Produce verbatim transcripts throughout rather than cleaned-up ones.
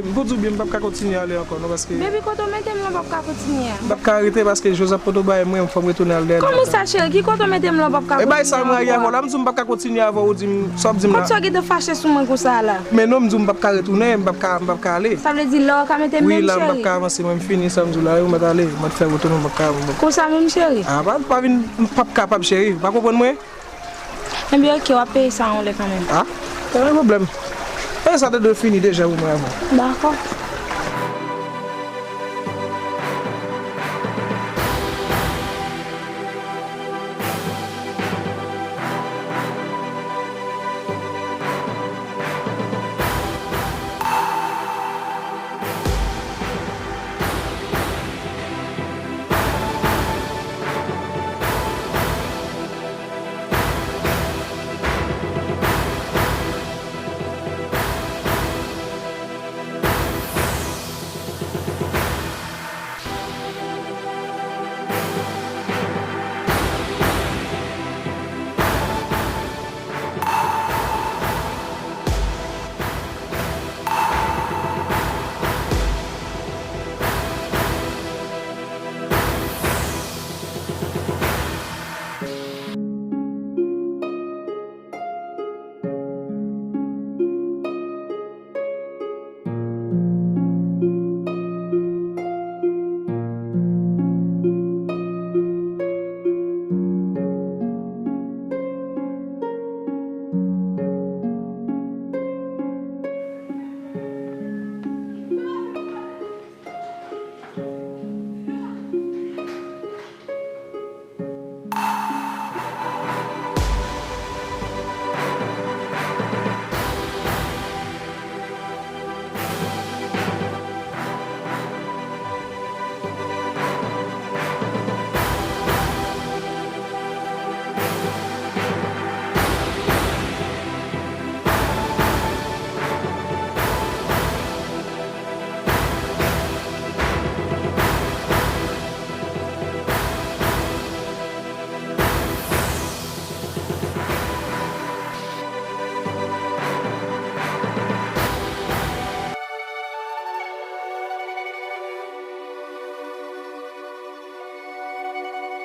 M pou di w byen, m p ap ka kontinye ale ankò non, paske Baby, kote w mete m lan, m p ap ka kontinye a. M p ap ka rete paske Joseph poto bay mwen, fò m retounen al dèyè l. Kòman sa, cheri? Ki kote w mete m lan, m p ap ka kontinye a? E bay sa m rayi avè w la, m di w m p ap ka kontinye avè w, ou di m, sa w ap di m la? Kòman sa w gentan fache sou mwen konsa la? Men non, m di w m p ap ka retounen, m p ap ka, m p ap ka ale. Sa vle di lè w ka mete m, cheri? Wi, la m p ap ka avanse, mwen m fini sa m di w la, wi, m mèt ale, mwen fè retounen, m p ap ka, m p ap ka. Konsa menm, cheri? A, pa, pa vin, m p ap kapab, cheri, ou pa konprann mwen? Ebyen, oke, w ap peye sa yon lè kanmenm. A, pa gen pwoblèm. E sa te dwe fini deja pou mwen avan. Dakò.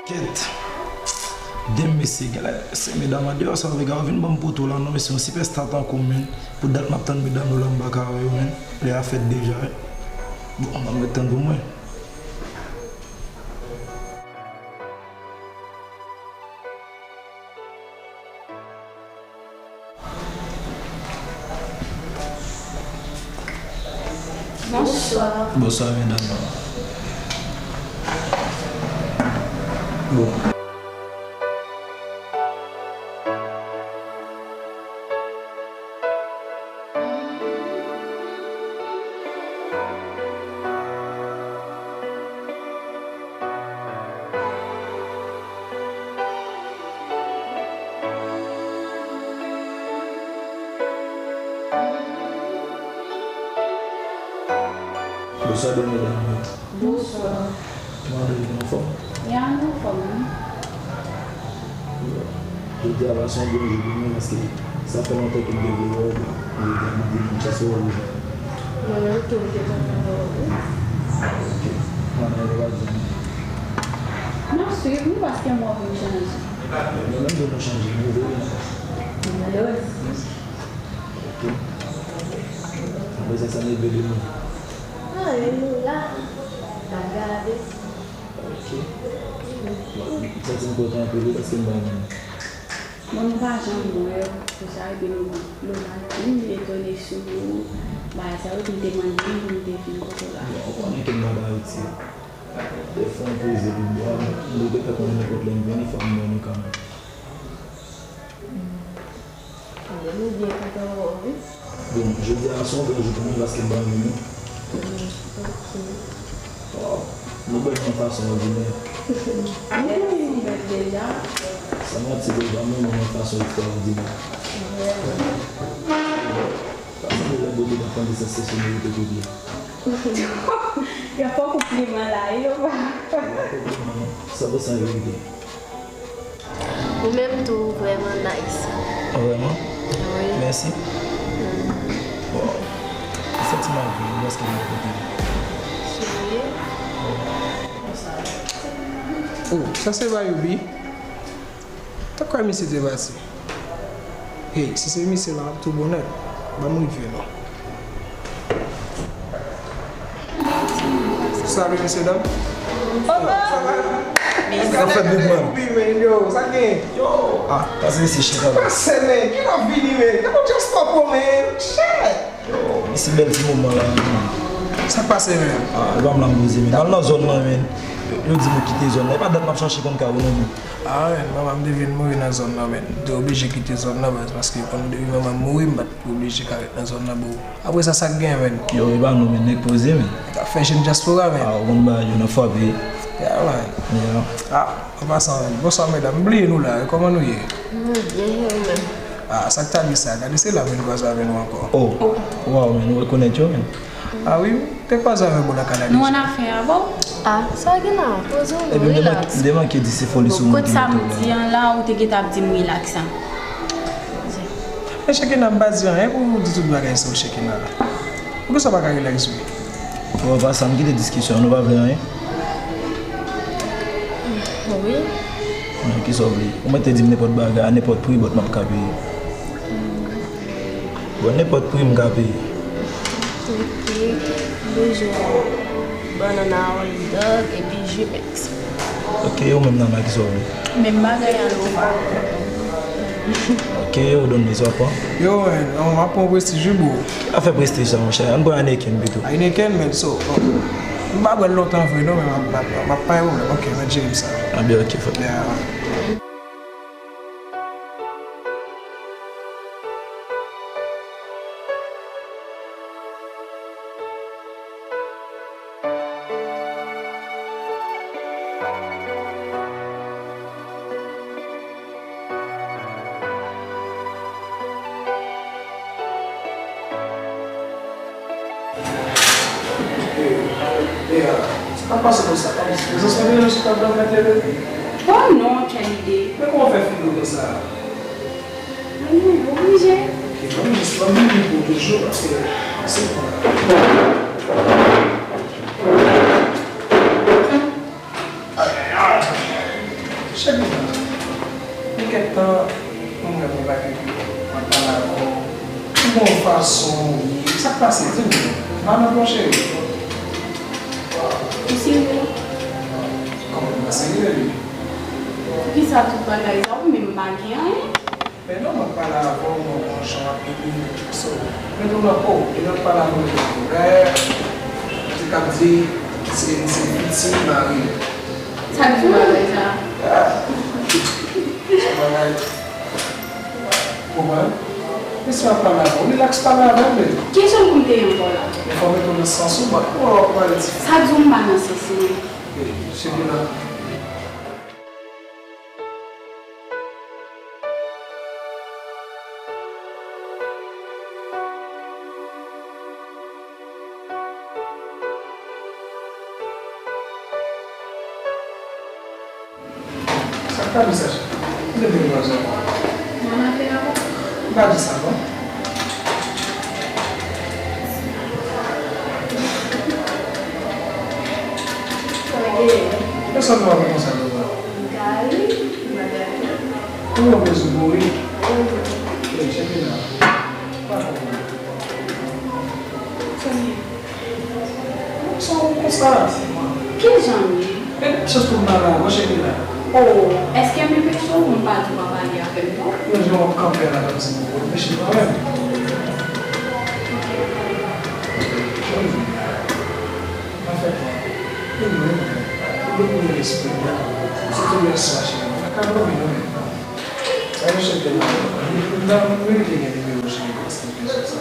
Kèt. Dèm mesye, genlè se medam andeyò sa, vre, gade, vin ban m poto la non, mesye, yon sipèsta tankou m, menn. Pou dat m ap tann medam yo la, m pa ka wè yo, menn. Lè a fèt deja, wi. Bon, m ap ret tann pou mwen. Bonswa. Bonswa, medam. Bon. Bonswa, bèl medam yo. Bonswa. Kòman nou ye, nou anfòm? Ya, nou anfòm, wi. Jodi a va se yon bon jou pou mwen, paske sa fè lontan ke m te vle wè w, jodi a m ap vin chans wè w. Mwen menm tou, m te kontan wè w tou. Ok. Mwen menm, w pa di anyen. M ap swiv nou, paske m wè w vin chanje. Mwen menm tou, mwen chanje, m ouvri, m. Mwen osi. Ok. Apre sa, sa n rive de nou? Anyen, nou la, n ap gade. Ok. Bon, m santi m kontan anpil wi, paske m pa wè nou. Bon, nou pa janm wè w, se sa, epi nou, nou mal vin etone sou bagay sa yo, epi m te mande m pou m te vin kote w la. Bon, ou konnen ke m pa t Ayiti. Dèfwa m poze pi bò, m dwe gentan konnen nenpòt lè m vini, fò m wè nou kanmenm. Anben, nou byen kontan wè w, wi. Bon, jodi a se yon bon jou pou mwen paske m pa renmen nou. Mm, ok. Waw, nou bèl nan fason òdinè. Mèsi, bèl deja. San manti, deja, nou bèl nan fason ekstraòdinè. Vrèman. Sa sanble lè bote t ap tande sans se sonorite kote. Yo fè konpliman la, yo. Yo fè konpliman, non. San pou san verite. Ou menm tou, ou vrèman nice. Vrèman? Wi. Mèsi. Mm. Wow. Ou santi Kòman w ye? Ou prèske vin kote m. Serye? Oh, sa se pa Youbi? Te kwè misye te pase. Hey, si se misye la, m ap tou bon nèt. Ban m rive non. Salut, mesye dam. Sa fèt, big man. Yo, sa gen? Yo, ah, pase isi, chita la. Pase, men. Ki w ap vini, men? Gade yon just pop, men. Shit. Yo, men se bèl ti moman la, man. Sa k pase, men? Ah, e pa m la m poze, men. Al nan zòn nan, men. Yo, yo di nou kite zòn nan. E pa dat m ap chache konn kay ou non, men. Ah, men, manman m te vin mouri nan zòn nan, men. M te oblije kite zòn nan, baz, paske konn depi manman m mouri, m pa t oblije ka ret nan zòn nan, bro. Apre sa, sa k gen, men? Yo, e pa nou, men. Nèg poze, men. Nèg ap fè jèn dyaspora, men. Ah, ou konn bagay yo nan frape. Yeah, man. Yeah. Ah, an pasan, men. Bonswa, medam. M bliye nou la. Kòman nou ye? Nou byen, e ou menm? Ah, sa k ta di sa? Gade se la m vin kwaze avè nou ankò. Oh, waw, men nou rekonèt yo, men. Ah wi, m te kwaze avè w bò lakay la deja. Nou annafè avè w? Ah, sa gen la? Poze w non, rilaks. Epi m te manke di se foli sou moun ki mete w la. Bon, kot sa m di an la, ou te gentan ap di m rilaks an. Men Shekina, m pa di anyen pou ou di tout bagay sa, Shekina. Poukisa w pa ka rilaks vre? Ou pa sa, m kite diskisyon an, nou pa vle anyen? Wi. Bon, kisa w vle? Ou mèt te di m nenpòt bagay, a nenpòt pri, but m ap ka peye. Bon, nenpòt pri m ka peye. Ok, m bezwen bannann a hot dog epi ji mix. Ok, ou menm Nana, kisa w vle? Menm bagay a Lova. Ok, ou donn li sa w pran? Yo, men, non, m ap pran Prestige wi, bro. Ki afè Prestige sa, monchè? Ann pran Heineken pito. Heineken, men, so, bon. M pa bwè l lontan vre, non, men m ap, m ap, m ap pa gen pwoblèm. Ok, mèt jere m sa. Ah, byen, ok, frè. Yeah. Sa pa pase konsa, pa pase. Prezans mwen deja sou tab la, mèt leve. Oh non, quelle idée! Men kòman w fè figi w konsa? Mwen oblije. Ok, ban m jis, ban m vini pou toujou, paske se bon. Ayayay! Chèk li la. Gen kèk tan, mwen wè mwen pa gen pou mwen pale avè w. Ou gon fason ou ye. Sa k pase? Di m non. Pa nan plon, cheri. Ou serye? Kòman m pa serye, li? Poukisa tout bagay sa ou menm pa gen anyen? Men non, m ap pale avè w, mwen wè yon jan w ap ede m. So, mete w nan po w, e lè w pale avè w, mete w nan po w. Dayè, m te kab di, se, se pitit mari m. Sa k di w bagay sa? Ah. Se yon bagay. Ou konprann? Men si m ap pale avè w, rilaks pale avè m, men. Ki jan pou m te ye ankò la? Men fò w mete w nan sans ou, but ou wè w ap pale ti. Sa k di w m pa nan sans mwen? Ey, Shekina. Sa k ta mesaj? Ou te vin vwazen. Mwen ap fè rapò. M pa di sa non. Sa gen? Pèsòn nou ap konsa devan. Gari, m pa dakò. Ou wè bezwen mouri. Ey, chèke la. Pa konprann. Sa gen? Sa w konsa? Ki jan m ye? E chans pou m pale avè w, chèke la. Oh, èske m enpeche w pou m pa di w pa pale avè m non? Men jan w ap kanpe a la kòmsi pou w enpeche m kanmenm. Jodi a, afè pa w. Ou menm, ou dòmi nan lespri m, se tou lè swa cheri. M pa ka dòmi non, men. Sa yo chèke la. M ta merite gen nimewo cheri, paske kesyon sa.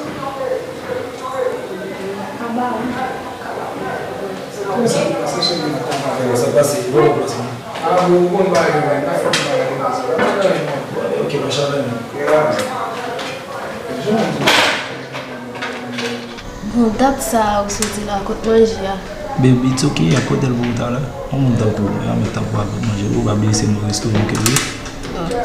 Aba, aba. Kòman sa pase cheri nan travay? Sa pase, bon, bon, pase. Ah, bon, ou konn bagay yo, men. N ap fè ti bagay yo, pase. N ap fè anyen, non. Ok, machin la, men. Yeah. Jan m di. Bon, dat sa a ou soti la, kot manje a? Babe, it's ok, y ap pote l pou ou talè. Yon moun tankou mwen an mèt tankou al pot manje pou ou, pa bliye se nan restoran ke l ye. Ok.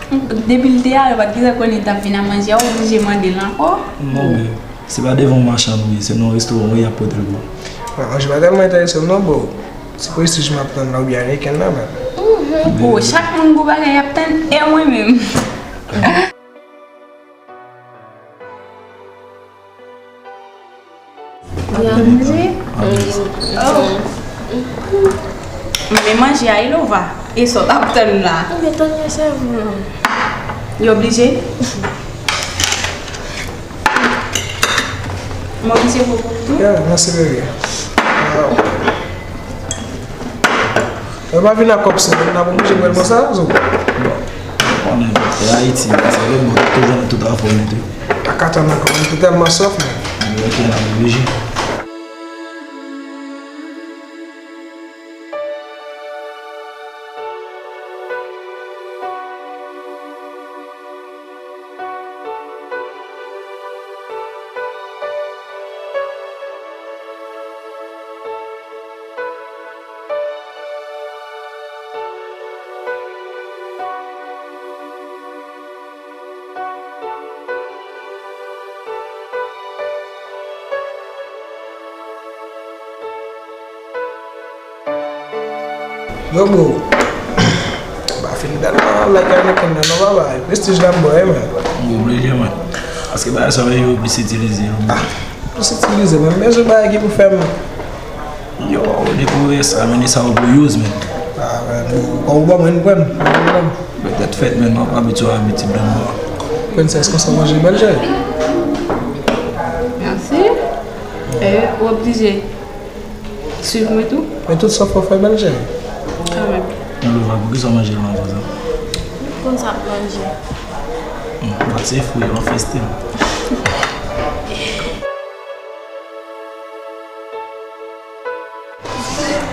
Depi l te ale, ou pa t gentan konnen l t ap vin a manje a, ou oblije mande l ankò? Non, men se pa devan yon machann ou ye, se nan yon restoran wi y ap pote l pou ou. Manje pa tèlman enterese m non, bro. Se prestij m ap tann la oubyen Heineken nan, men. Mhm. Oh, chak moun gon bagay y ap tann, e mwen menm. Ou ap manje? Oh. Men manje a, Ilova. E sa w t ap tann la? Mwen tann yo sèvi mwen. Yo oblije? Mwen oblije pou ou tou? Ya, mèsi, bebe. Wow. Yo pa vin ak kòb sou moun nan pou oblije pran konsa, zo. Bon, ou konnen, e Ayiti, se lòt bò, toujou nan tout afè, men tou. A kat an ankò, mwen te tèlman sòf, men. Mwen te nan oblije. Yo, bro. Pa fin dat nan like Heineken nan non, papa. E prestij la m ba w, wi, men. M oblije, mwen. Paske bagay sa yo plis itilize yo. Ah, plis itilize, men m bezwen bagay ki pou fè m. Yo, w dekouvri sa, men e sa w pou use, men. Ah, men, ou, ou ban mwen, mwen pran. Petèt fèt, men m ap abitye a abitid la m ba w. Princess, konsa manje bèl, cheri. Mèsi. E, ou oblije. Swiv mwen tou. Men tout sa fò fè bèl, cheri. Kanmenm. Ilova, poukisa w manje l nan konsa? M konn sa ap manje. Hmm, bat se fri, w ap feste m.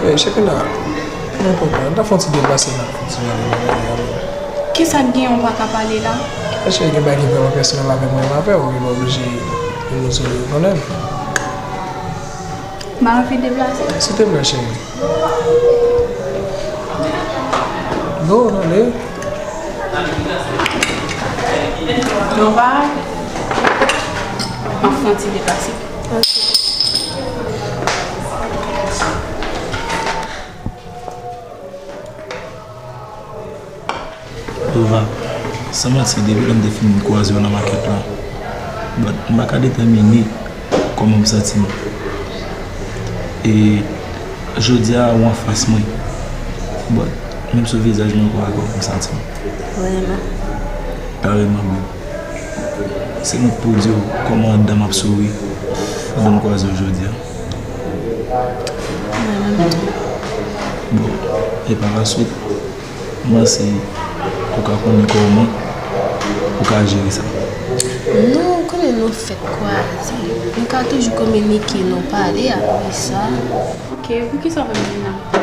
Ey, Chekina, mwen konprann. N ta fè yon ti deplase la, fè yon ti pale nan bagay la. Kisa k gen ou pa ka pale la? Cheri, gen bagay ki vrèman pèsonèl avè mwen, m avè w, ou pa oblije vin sou yo, konnen. M pa anvi deplase. Silteplè, cheri. Go, tande. Non, pa. M ap fè yon ti deplase. Ok. Ilova, san manti, depi lè m te fin kwaze w nan makèt la, but m pa ka detèmine kòman m santi m. E jodi a, ou anfas mwen, but menm sou vizaj mwen, ou pa wè kòman m santi m. Vrèman? Karèman, bro. Se wont pou di w kòman anndan m ap souri pandan m kwaze w jodi a. Mwen menm tou. Bon, e pa la swit, m panse ou ka konnen kòman ou ka jere sa. Non, ou konnen nou fèk kwaze. Nou ka toujou kominike, nou pale apre sa. Ok, poukisa w pa vin la?